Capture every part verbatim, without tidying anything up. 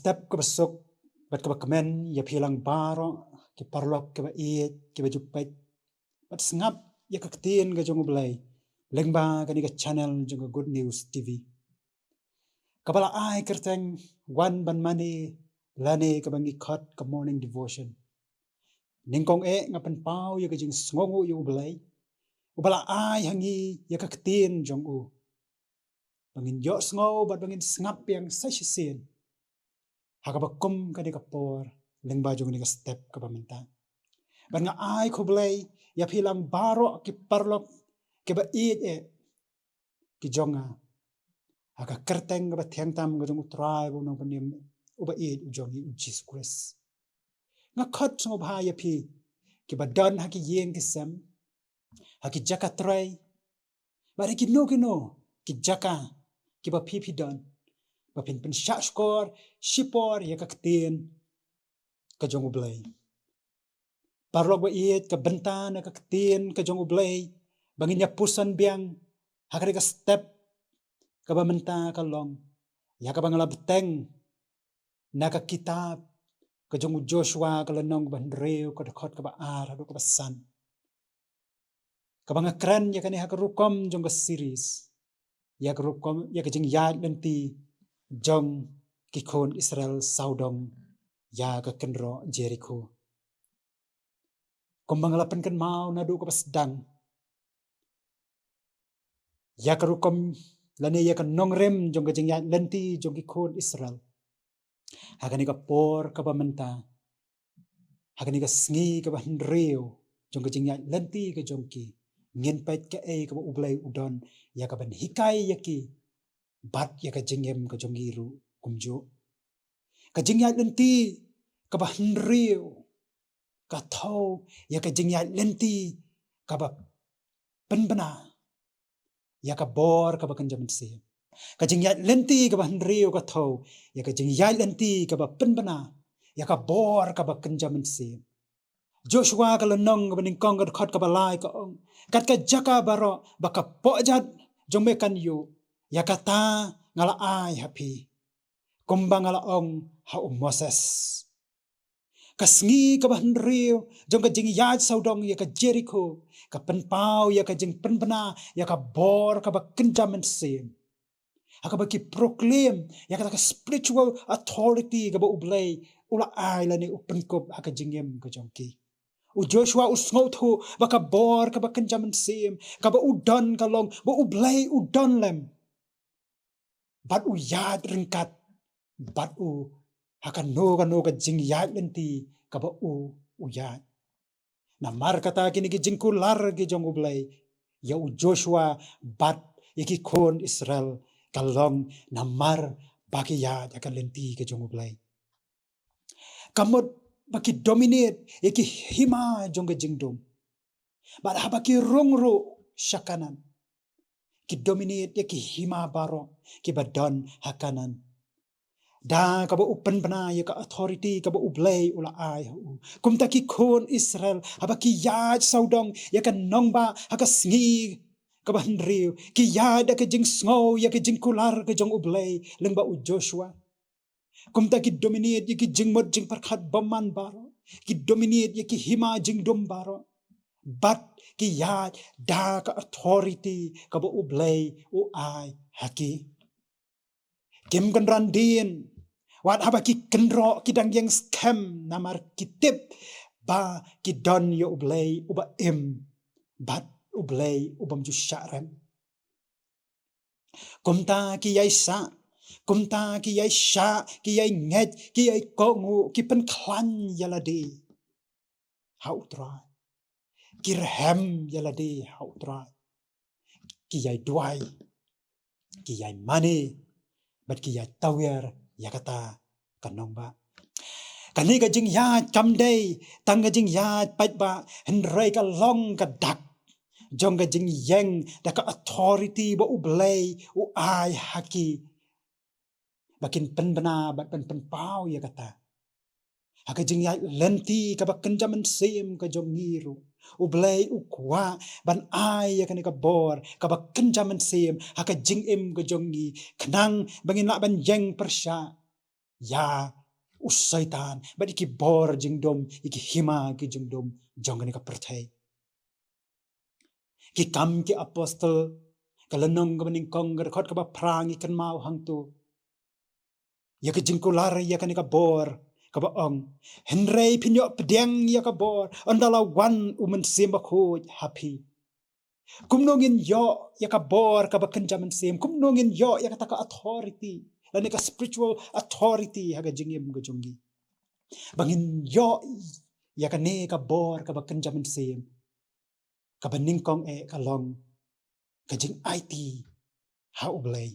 Step kaba suk bad kaba kmen ïa phi lang baroh ki paralok kiba ïeit, kiba ju peit bad sngap ïa ka ktien ka jong U Blei lyngba kane ka channel jong ka Good News T V, kaba la ai kyrteng Wan Ban Mane, lane kaba ngi khot ka Morning Devotion. Nyngkong eh nga pynpaw ïa ka jingsngewnguh ïa U Blei uba la ai ha ngi ïa ka ktien jong u, ba ngin ïohsngew bad ba ngin sngap biang sa shisien ha kaba kum kane ka por lyngba jong kane ka step kaba mynta. Bad nga ai khublei ïa phi lang baroh ki paralok kiba ïeit eh ki jong nga ha ka kyrteng kaba thiang tam ka jong U Trai bad U Nongpynim uba ïeit u jong ngi, U Jisu Khrist. Nga khot sngewbha ïa phi kiba don ha ki ïing ki sem, ha ki jaka trei, bad ha kino kino ki jaka kiba phi phi don, ba phin pynshah shkor shipor ïa ka ktien ka jong U Blei. Paralok ba ïeit, ka bynta na ka ktien ka jong U Blei ba ngin ïa puson biang ha kane ka step kaba mynta ka long ïa kaba nga la bteng na ka kitab ka jong u Joshua, ka lynnong kaba hynriew, ka dkhot kaba ar haduh kaba san, kaba nga kren ïa kane ha ka rukom jong ka series, ïa ka rukom, ïa ka jingïaid lynti jong ki khun Israel sawdong ïa ka kynroh Jerikho. Kumba nga la pynkynmaw naduh kaba sdang, ïa ka rukom lane ïa ka nongrim jong ka jingïaid lynti jong ki khun Israel ha kane ka por kaba mynta, ha kane ka sngi kaba hynriew jong ka jingïaid lynti ka jong ki, ngin peit kaei kaba U Blei u don ïa kaban hikai ïa ki bad ïa ka jingim ka jong ngi ruh kumjuh. Ka jingïaid lynti kaba hynriew ka thew ïa ka jingïaid lynti kaba pynbna ïa ka bor kaba kynja mynsiem. Ka jingïaid lynti kaba hynriew ka thew ïa ka jingïaid lynti kaba pynbna ïa ka bor kaba kynja mynsiem. Joshua, ka lynnong kaba nyngkong, ka dkhot kaba lai, ka ong, kat ka jaka baroh ba ka pohjat jong me kan ïuh, ïa kata nga la ai ha phi, kumba nga la ong ha u Moses. Ka sngi kaba hynriew jong ka jingïaid sawdong ïa ka Jerikho ka pynpaw ïa ka jingpynbna ïa ka bor kaba kynja mynsiem, ha kaba ki proclaim ïa kata ka spiritual authority kaba U Blei u la ai lane u pynkup ha ka jingim ka jong ki. U Joshua u sngewthuh ba ka bor kaba kynja mynsiem kaba u don ka long ba U Blei u don lem bad u ïaid ryngkat bad u ha kano kano ka jingïaid lynti kaba u u ïaid. Namar kata kine ki jingkular ki jong U Blei ïa u Joshua bad ïa ki khun Israel ka long namar ba ki ïaid ha ka lynti ka jong U Blei. Ka mut ba ki dominate ïa ki hima jong ka jingdum. Bad haba ki rung ruh sha Kanaan, ki dominate ïa ki hima baroh kiba don ha Kanaan, da kaba u pynbna ïa ka authority kaba U Blei u la ai ha u. Kumta ki khun Israel, haba ki ïaid sawdong ïa ka nongbah ha ka sngi kaba hynriew, ki ïaid da ka jingsngew ïa ka jingkular ka jong U Blei lyngba u Joshua. Kumta ki dominate ïa ki jingmut jingpyrkhat bymman baroh, ki dominate ïa ki hima jingdum baroh, bad ki ïaid da ka authority kaba U Blei u ai ha ki. Kim kynran dien wat haba ki kynroh ki dang ïeng skhem, namar ki tip ba ki don ïa U Blei uba im bad U Blei u bym ju shah rem. Kumta ki ïai sah, kumta ki ïai shah, ki ïai ngeit, ki ïai kohnguh, ki pynkhlaiñ ïa lade ha U Trai, ki rhem ïa lade ha U Trai, ki ïai duwai, ki ïai mane, bad ki ïai tawiar ïa kata ka nongbah. Kane ka jingïaid kam dei tang ka jingïaid paidbah, hynrei ka long ka dak jong ka jingïeng da ka authority ba U Blei u ai ha ki, ba kin pynbna bad pyn pynpaw ïa kata. Ha ka jingïaid lynti kaba kynja mynsiem ka jong ngi ruh, U Blei u kwah ban ai ïa kane ka bor kaba kynja mynsiem ha ka jingim ka jong ngi, khnang ba ngin lah ban ïeng pyrshah ïa u Soitan bad ïa ki bor jingdum, ïa ki hima ki jingdum jong kane ka pyrthei. Ki Kam ki Apostol, ka lynnong kaba nyngkong, ka dkhot kaba phra, ngi kynmaw hangto ïa ka jingkular ïa kane ka bor kaba ong: Hynrei phin ïoh pdiang ïa ka bor ynda la wan u Mynsiem Bakhuid ha phi. Kumno ngin ïoh ïa ka bor kaba kynja mynsiem? Kumno ngin ïoh ïa kata ka authority, lane ka spiritual authority ha ka jingim ka jong ngi? Ba ngin ïoh ïa kane ka bor kaba kynja mynsiem, kaba nyngkong eh ka long ka jingaiti ha U Blei.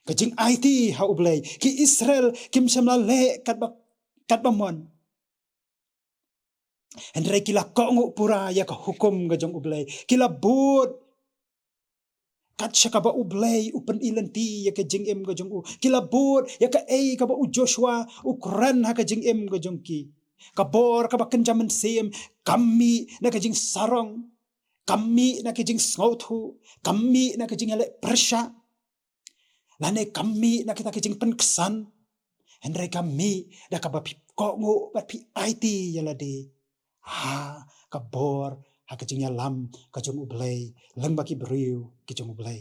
Ka jingaiti ha U Blei. Ki Israel kim shym la leh katba, katba mon. Hynrei ki la kohnguh pura ïa ka hukum ka jong U Blei. Ki la bud kat shaba U Blei u pyni lynti ïa ka jingim ka jong u. Ki la bud ïa kaei kaba u Joshua u kren ha ka jingim ka jong ki. Ka bor kaba kynja mynsiem kam mih na ka jingsarong, kam mih na ka jingsngewthuh, kam mih na ka jingïaleh pyrshah, lane kam mih na kita ki jingpynksan. Hynrei ka mih da kaba phi kohnguh bad phi aiti ïa lade ha ka bor, ha ka jingïalam ka jong U Blei lyngba ki briew ki jong U Blei.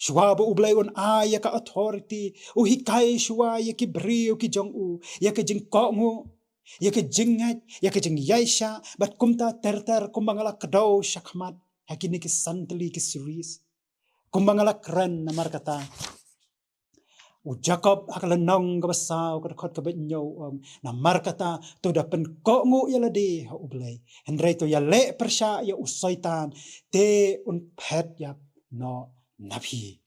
Shuwa ba U Blei un ai ïa ka authority, u hikai shuwa ïa ki briew ki jong u ïa ka jingkohnguh, ïa ka jingngeit, ïa ka jingïaishah, bad kumta ter ter, kumba nga la kdew shakhmat ha kine ki san tylli ki series. Kumba nga la kren, namar kata u Jakob ha ka lynnong kaba saw, ka dkhot kaba hynñiew u ong: Namar kata to da pynkohnguh ïa lade ha U Blei, hynrei to ïaleh pyrshah ïa u Soitan, te un phet ïap noh na phi.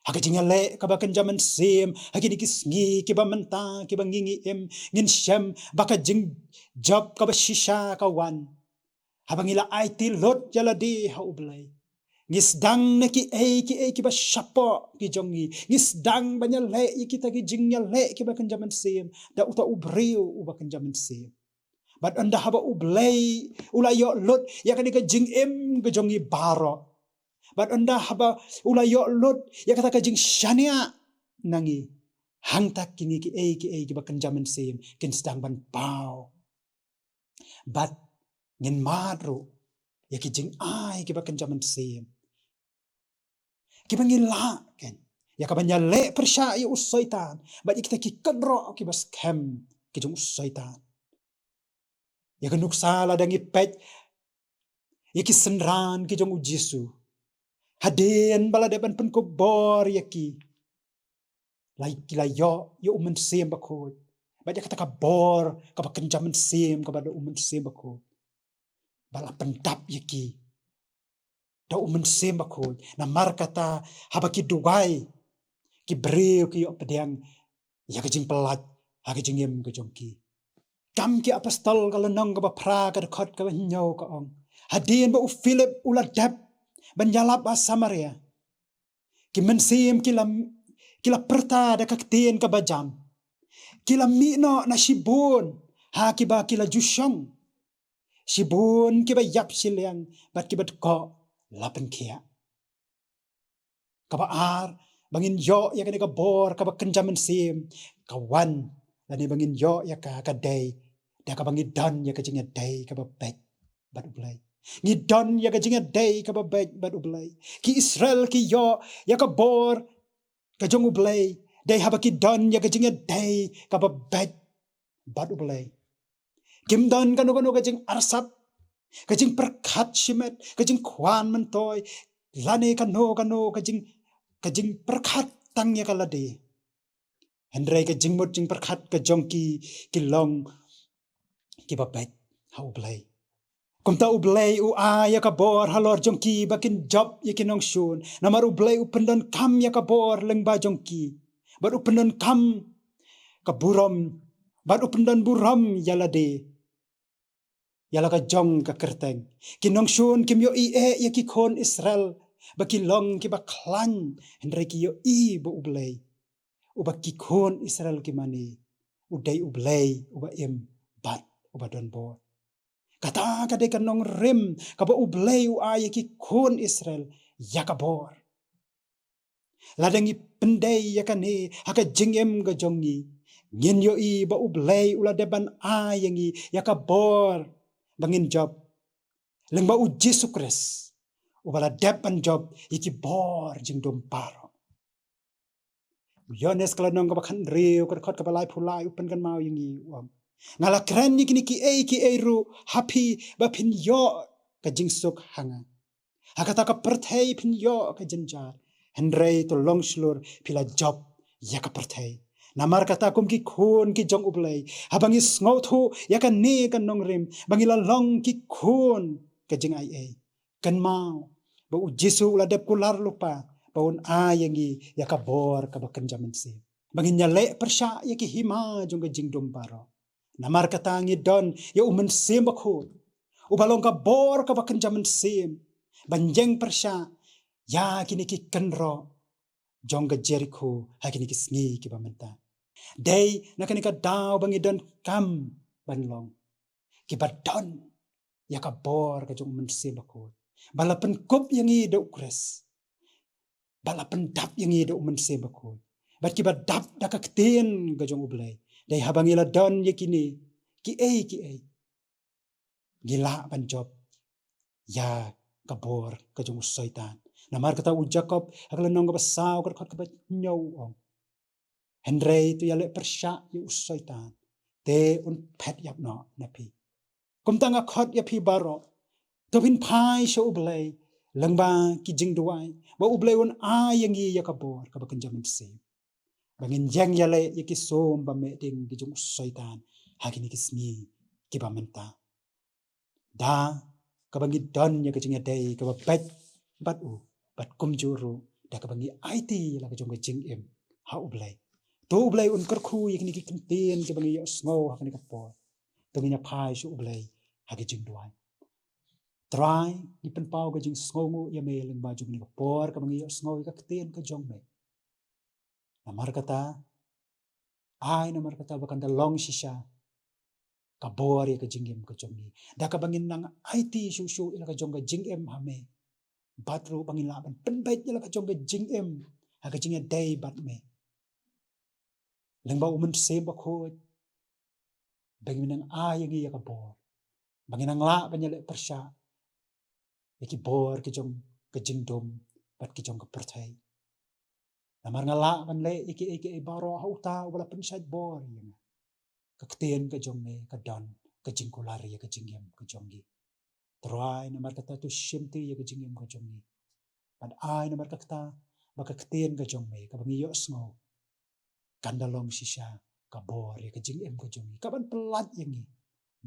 Ha ka jingïaleh kaba kynja mynsiem ha kine ki sngi kiba mynta kiba ngi, ngi im, ngin shem ba ka jingjop kaba shisha ka wan haba ngi la aiti lut ïa lade ha U Blei. Ngi sdang na kiei kiei kiba shapoh ki jong ngi. Ngi sdang ban ïaleh ïa kita ki jingïaleh kiba kynja mynsiem da uta u briew uba kynja mynsiem. Bad ynda haba U Blei u la ïoh lut ïa kane ka jingim ka jong ngi baroh, bad ynda haba u la ïoh lut ïa kata ka jingshaniah na ngi, hangta kine kiei kiei kiba kynja mynsiem kin sdang ban paw. Bad ngin mad ruh ïa ki jingai kiba kynja mynsiem kiba ngi lah, kan, ïa kaban ïaleh pyrshah ïa u Soitan bad ïa kita ki kynroh kiba skhem ki jong u Soitan. Ïa ka nuksa, lada ngi peit ïa ki synran ki jong u Jisu, hadien ba la dep ban pynkupbor ïa ki, la, ki la ïoh ïa u Mynsiem Bakhuid bad ïa kata ka bor kaba kynja mynsiem kaba da u Mynsiem Bakhuid. Ba la pyndap ïa ki da u Mynsiem Bakhuid. Namar kata haba ki duwai, ki briew ki ïoh pdiang ïa ka jingpyllait ha ka jingim ka jong ki. Kam ki Apostol ka lynnong kaba phra, ka dkhot kaba hynñiew ka ong: Hadien ba u Philip u la dep ban ïalap ha Samaria, ki mynsiem ki la, ki la pyrta da ka ktien kaba jam. Ki la mih noh na shibun ha kiba ki la ju shong. Shibun kiba ïap shiliang bad kiba dkoh la pynkhiah. Kaba ar, ba ngin ïoh ïa kane ka bor kaba kynja mynsiem, ka wan, lane ba ngin ïoh ïa ka, ka dei da kaba ngi don ïa ka jingïadei kaba beit bad U Blei. Ngi don ïa ka jingïadei kaba beit bad U Blei. Ki Israel ki ïoh ïa ka bor ka jong U Blei dei haba ki don ïa ka jingïadei kaba beit bad U Blei. Kim don kano kano ka jingarsap, ka jingpyrkhat shimet, ka jingkwah myntoi, lane kano kano ka jing, ka jingpyrkhat tang ïa ka lade. Hynrei ka jingmut jingpyrkhat ka jong ki, ki long kiba beit ha U Blei. Kumta U Blei u ai ïa ka bor halor jong ki ba kin jop ïa ki nongshun. Namar U Blei u pyndonkam ïa ka bor lyngba jong ki. Bad u pyndonkam ka burom, bad u pyndon burom ïa lade ïa la ka jong ka kyrteng. Ki nongshun kim ïohi eh ïa ki khun Israel ba ki long kiba khlaiñ, hynrei ki ïohi ba U Blei uba ki khun Israel ki mane u dei U Blei uba im bad uba don bor. Kata ka dei ka nongrim kaba U Blei u ai ïa ki khun Israel ïa ka bor. Lada ngi pyndei ïa kane ha ka jingim ka jong ngi, ngin ïohi ba U Blei u la dep ban ai ïa ngi ïa ka bor ba ngin jop lyngba U Jisu Khrist, uba la dep ban jop ïa ki bor jingdum baroh. U Ïoannis ka lynnong kaba khathynriew, ka dkhot kaba laiphew lai, u pynkynmaw ïa ngi, u ong: Nga la kren ïa kine kiei kiei ruh ha phi, ba phin ïoh ka jingsuk ha nga. Ha kata ka pyrthei phin ïoh ka jynjar, hynrei to long shlur, phi la jop ïa ka pyrthei. Namar kata, kum ki khun ki jong U Blei, haba ngi sngewthuh ïa kane ka nongrim ba ngi la long ki khun ka jingaiei, kynmaw ba U Jisu u la dep kular lypa ba un ai ïa ngi ïa ka bor kaba kynja mynsiem, ba ngin ïaleh pyrshah ïa ki hima jong ka jingdum baroh. Namar kata, ngi don ïa U Mynsiem Bakhuid, uba long ka bor kaba kynja mynsiem, ban ïeng pyrshah ïa kine ki kynroh jong ka Jerikho ha kine ki sngi kiba mynta. Dei na kane ka daw ba ngi donkam ban long kiba don ïa ka bor ka jong U Mynsiem Bakhuid, ba la pynkup ïa ngi da U Khrist, ba la pyndap ïa ngi da U Mynsiem Bakhuid, bad kiba dap da ka ktien ka jong U Blei. Dei haba ngi la don ïa kine kiei kiei, ngi lah ban jop ïa ka bor ka jong u Soitan. Namar kata, u Jakob ha ka lynnong kaba saw, ka dkhot kaba hynñiew, u ong: Hynrei to ïaleh pyrshah ïa u Soitan, te un phet ïap noh na phi. Kumta nga khot ïa phi baroh, to phin phai sha U Blei lyngba ki jingduwai, ba U Blei un ai ïa ngi ïa ka bor kaba kynja mynsiem, ba ngin ïeng ïaleh ïa ki sum ba meh ding ki jong u Soitan ha kine ki sngi kiba mynta. Da kaba ngi don ïa ka jingïadei kaba beit bad u, bad kumjuh ruh da kaba ngi aiti ïa la ka jong ka jingim ha U Blei. To U Blei un kyrkhu ïa kine ki kyntien kiba ngi ïohsngew ha kane ka por. To ngin ïa phai sha U Blei ha ka jingduwai. Trai, ngi pynpaw ka jingsngewnguh ïa me lyngba jong kane ka por kaba ngi ïohsngew ïa ka ktien ka jong me. Namar kata, ai namar kata ba kan da long shisha ka bor ïa ka jingim ka jong ngi, da kaba ngin nang aiti shuh shuh ïa la ka jong ka jingim ha me, bad ruh ba ngin lah ban pynbeit ïa la ka jong ka jingim ha ka jingïadei bad me. Lyngba U Mynsiem Bakhuid, ba ngin nang ai ïa ngi ïa ka bor, ba ngin nang lah ban ïaleh pyrshah ïa ki bor ki jong ka jingdum bad ki jong ka pyrthei. Namar nga lah ban leh ïa kiei kiei baroh ha uta uba la pynshait bor ïa nga. Ka ktien ka jong me ka don ka jingkular ïa ka jingim ka jong ngi. Trai, namar kata to shimti ïa ka jingim ka jong ngi, bad ai namar kata ba ka ktien ka jong me kaba ngi ïohsngew kan da long shisha ka bor ïa ka jingim ka jong ngi, kaban pyllait ïa ngi,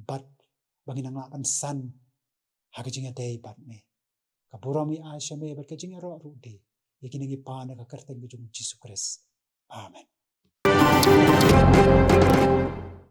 bad ba ngin nang lah ban san ha ka jingïadei bad me. Ka burom ngi ai sha me, bad ka jingïaroh ruh de. Ïa kine ngi pan ha ka kyrteng ka jong U Jisu Khrist. Amen.